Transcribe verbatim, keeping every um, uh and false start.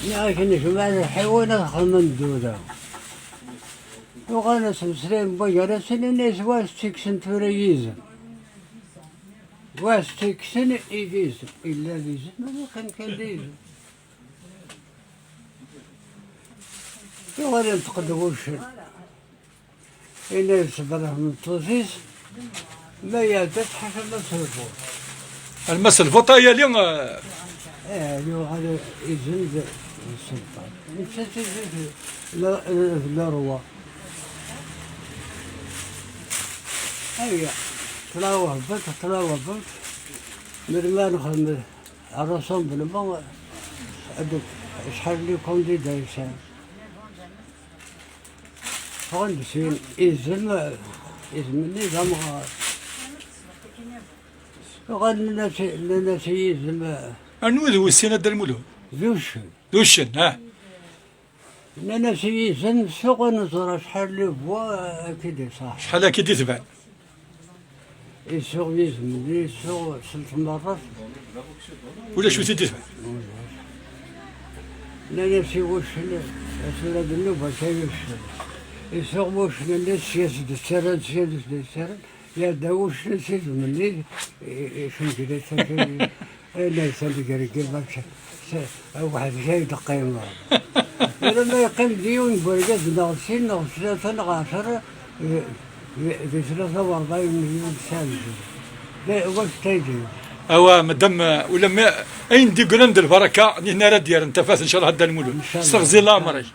Nniɣ-ak, nejmeɛ lḥiwan ad xedmen ddura. Uɣalen ad smeslayen n wagar-asen, inna-yas, wa s-tt-ikksen tura yizem. Wa s-tt-ikksen i d izem. Illa d izem, ad iqqim kan d izem. Yuɣal inṭeq-d wuccen. Inna-yas Belɛam n Tusis, ma iɛedda-d ḥaca ma s lbuṭ. Alma s lbuṭ, a yali, eh. Eh, yuɣal izem d, d sselṭan. Netta d, d, d la, d la rwa. Aya, tlawabet, tlawabet. Melmi ara nexdem rassemblement, ad, acḥal n les candidats yesɛan. Ffɣen-d sin, izem, izem-nni d amɣar. Uɣalen nnan-as, nnan-as i yizem, anwa d wis-sin a Dda Lmulud? D uccen. D uccen, ah. Nnan-as i yizem, suɣ ad nẓer acḥal n les voix akka i d-iṣaḥ. Acḥal akka i d-itban? Isuɣ yizem-nni, isuɣ seld merrat. Ulac wi t-id-itban. Nnan-as i wuccen, a tura d nnuba-k ay uccen. Isuɣ wuccen-nni, sya s-d-ttarran, sya s-d-ttarran. Iɛedda wuccen s yizem-nni, i, i, icengel-it akka, i, i, nnan-as ad igergel, ma s-, s-, weḥd-k ay d-qqimeɣ. Wala ma yeqqim-d yiwen n wergaz neɣ sin neɣ tlata neɣ ɛecra, di, di, di tlata u rebɛin n yiwen sɛan. D, wac taydi? Awa, madam, ula ma, ayen d-yeggran d lbaraka, nitni ara d-yerren tafat, ncallah, a Dda Lmulud. Ncallah. S teɣzi n leɛmer-ik.